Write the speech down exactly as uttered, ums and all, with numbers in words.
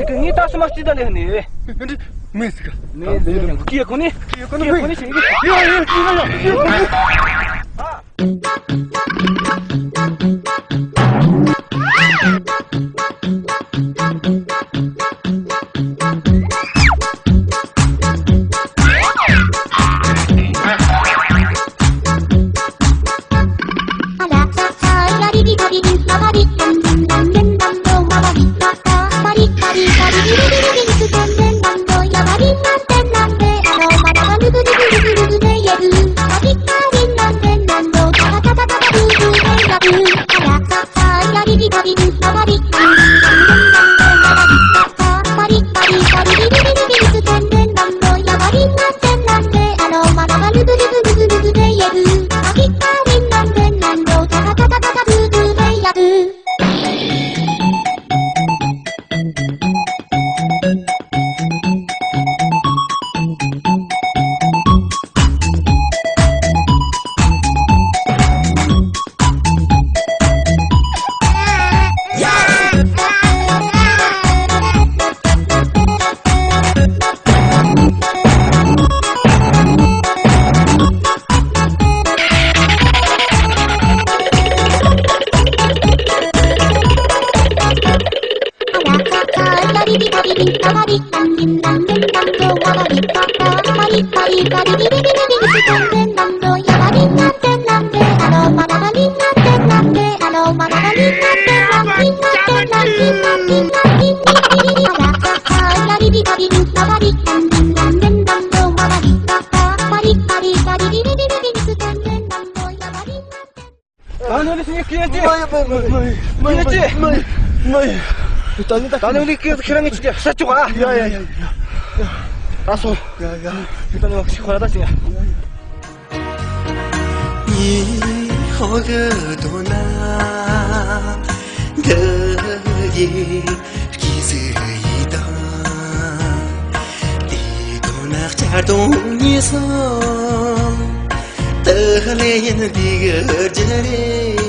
ངས་ད་སུ་མ་སྐྱིད་ད་ལས་ནི། མེད་ཟིག་མེད་ཟིག་ཀི་ཡ་ཁོ་ནི། ཀི་ཡ་ཁོ་ནི་ཀི་ཡ་ཁོ་ནི་ཞིག་ཡ་ཡ་ཡ་ཡ། ད་ནི་ལི་སི་ངས་སྐད་ཅེས། མ་ཡི་མ་ཡི་མ་ཡི་མ་ཡི་མ་ཡི་མ་ཡི། ད་ནི་ད་ད་ནི་ལི་སྐད་ཁྱེད་རང་ངས་ཅི་ཅི་ས་ཆོག་ཨ། ཡ་ཡ་ཡ་ཡ། ད་སོ། ཡ་ཡ། ད་ནི་ཁོ་ར་ད་ཅི་ཡ། ཉི་ཧོ་གི་དོ་ན་འདི་ཡི་སྐྱིད་སི་ཡི་དང་། དེ་དོ་ན་བསྐྱར་དོ་ཉི་སོང་། དེ་ལས་ཡིན་འདི་གི་རྒྱུ་རེད།